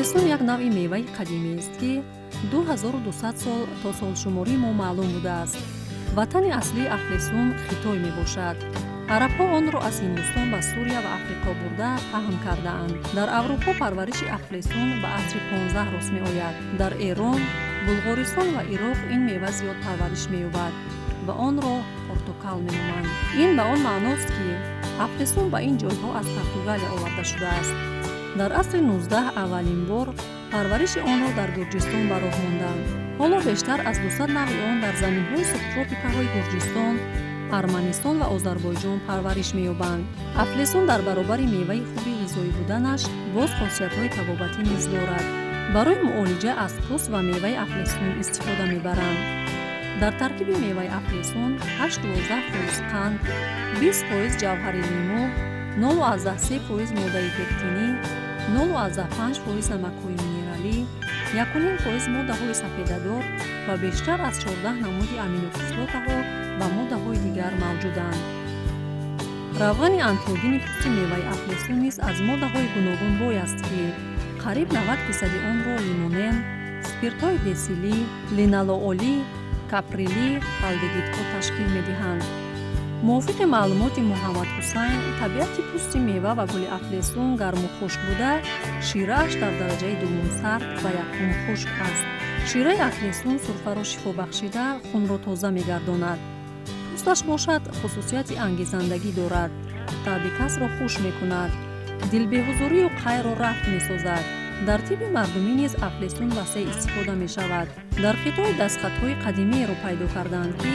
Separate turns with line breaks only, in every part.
Афлесун як навъи меваи қадимист, ки 2200 сол то солшумории мо маълум будааст. Ватани аслии афлесун Хитой мебошад. Арабҳо онро аз Ҳиндустон ба Сурия ва Африқо бурда паҳн кардаанд. Дар Аврупо парвариши афлесун ба асри 15 рост меояд. Дар Эрон, Булғористон ва Ироқ ин мева зиёд парвариш меёбад ва онро портокал меноманд. Ин ба он маъност, ки афлесун ба ин ҷойҳо аз Португалия оварда шудааст. Дар асри 19 аввалин бор парвариши онро дар Гурҷистон ба роҳ монданд. Ҳоло бештар аз 200 навъи он дар заминҳои субтропикаҳои Гурҷистон, Арманистон ва Озарбойҷон парвариш меёбанд. Афлесун дар баробари меваи хуби ғизоӣ буданаш боз хосиятҳои табобатӣ низ дорад. Барои муолиҷа аз пӯст ва меваи афлесун истифода мебаранд. Дар таркиби меваи афлесун 8-12% қанд, 20% ҷавҳари лимӯ, 0,3% моддаи пектинӣ, 0,5% намакҳои минералӣ, 1,5% моддаҳои сафедадор ва бештар аз 14 намуди аминокислотаҳо ва моддаҳои дигар мавҷуданд. Равғани антиогени пӯсти меваи афлесун низ аз моддаҳои гуногун бой аст, ки қариб 90% онро лимонен, спиртҳои десилӣ, линалоолӣ, каприлӣ, алдегидҳо ташкил медиҳанд. Мувофиқи маълумоти Муҳаммад Ҳусайн, табиати пӯсти мева ва гули афлесун гарму хушк буда, ширааш дар дараҷаи дуввум сард ва якум хушк аст. Шираи афлесун сурфаро шифо бахшида, хунро тоза мегардонад. Пӯсташ бошад хусусияти ангезандагӣ дорад, таъби касро хуш мекунад, дилбеҳузурию қайрро рафт месозад. Дар тибби мардумӣ низ афлесун васеъ истифода мешавад. Дар Хитой дастхатҳои қадимиеро пайдо карданд, ки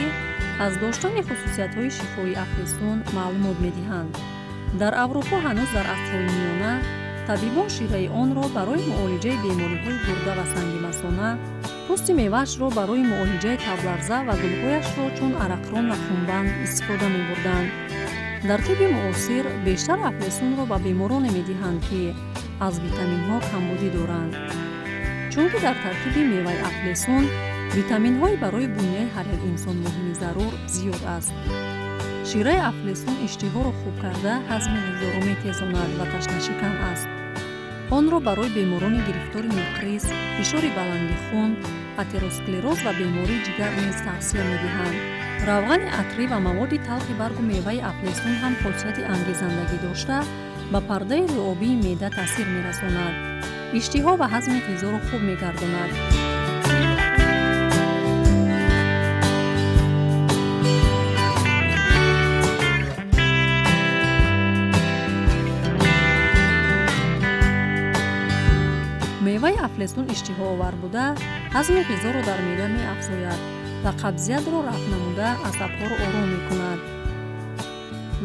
аз доштани хусусиятҳои шифоии афлесун маълумот медиҳанд. Дар Аврупо ҳанӯз дар асрҳои миёна табибон шираи онро барои муолиҷаи бемориҳои гурда ва санги масона, пӯсти меваашро барои муолиҷаи табларза ва гулҳояшро чун арақрон ва хунбанд истифода мебурданд. Дар тибби муосир бештар афлесунро ба бемороне медиҳанд, ки аз витаминҳо камбудӣ доранд. Чунки дар таркиби меваи афлесун витаминҳои барои буняи ҳар як инсон муҳими зарур зиёд аст. Шираи афлесун иштиҳоро хуб карда, ҳазми ғизоро метезонад ва ташнашикан аст. Онро барои беморони гирифтори нуқрис, фишори баланди хун, атеросклероз ва бемории ҷигар низ тавсия медиҳанд. Равғани атрӣ ва маводи талхи баргу меваи афлесун ҳам хосияти ангезандагӣ дошта, ба пардаи луобии меъда таъсир мерасонад. Иштиҳо ва ҳазми ғизоро хуб мегардонад. Меваи афлесун иштиҳоовар буда, ҳазми ғизоро дар меъда меафзояд ва қабзиятро рафъ намуда асабҳоро ором мекунад.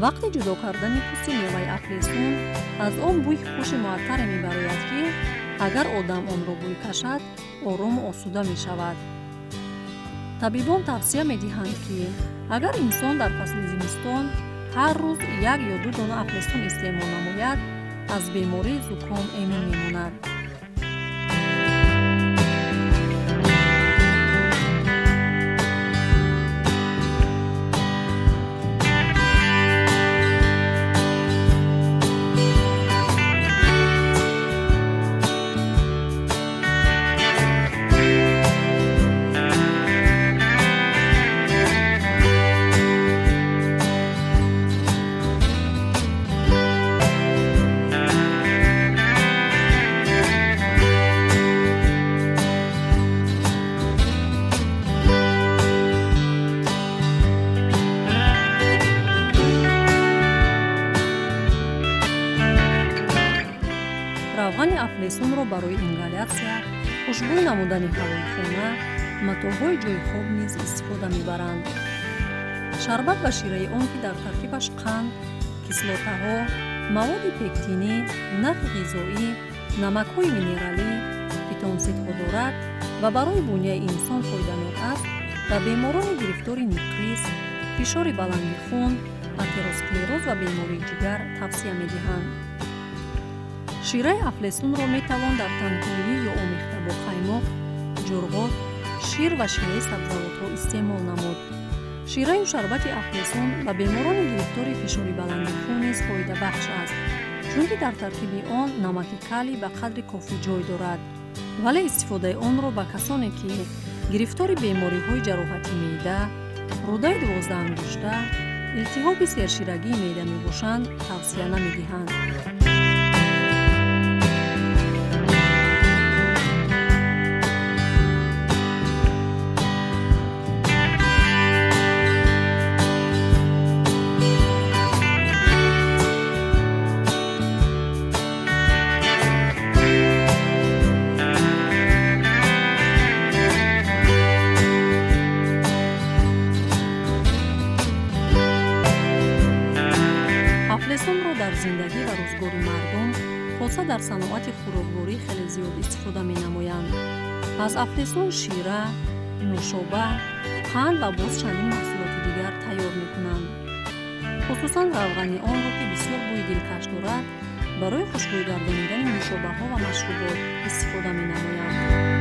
Вақти ҷудо кардани пӯсти меваи афлесун аз он бӯи хуши муаттаре мебарояд, ки агар одам онро бӯй кашад, орому осуда мешавад. Табибон тавсия медиҳанд, ки агар инсон дар фасли зимистон ҳар рӯз як ё ду дона афлесун истеъмол намояд, аз бемории зуком эмин мемонад. Равғани афлесунро барои ингалятсия, хушбӯй намудани ҳавои хона, матоъҳои ҷойи хоб низ истифода мебаранд. Шарбат ва шираи он, ки дар таркибаш қанд, кислотаҳо, маводи пектинӣ, нахи ғизоӣ, намакҳои минералӣ, фитонсидҳо дорад ва барои буняи инсон фоиданок аст, ба беморони гирифтори нуқрис, фишори баланди хун, атеросклероз ва бемории ҷигар тавсия медиҳанд. Шираи афлесунро метавон дар танҳоӣ ё омехта бо қаймоқ, ҷурғот, шир ва шираи сабзавотҳо истеъмол намуд. Шираю шарбати афлесун ба беморони гирифтори фишори баланди хун низ фоидабахш аст, чунки дар таркиби он намаки калий ба қадри кофӣ ҷой дорад. Вале истифодаи онро ба касоне, ки гирифтори бемориҳои ҷароҳати меъда, рӯдаи дувоздаҳангушта, илтиҳоби серширагии меъда мебошанд, тавсия намедиҳанд. Афлесунро дар зиндагӣ ва рӯзгори мардум, хоса дар саноати хӯрокворӣ, хеле зиёд истифода менамоянд. Аз афлесун шира, нӯшоба, қанд ва боз чандин маҳсулоти дигар тайёр мекунанд. Хусусан равғани онро, ки бисёр бӯи дилкаш дорад, барои хушбӯйгардонидани нӯшобаҳо ва машрубот истифода менамоянд.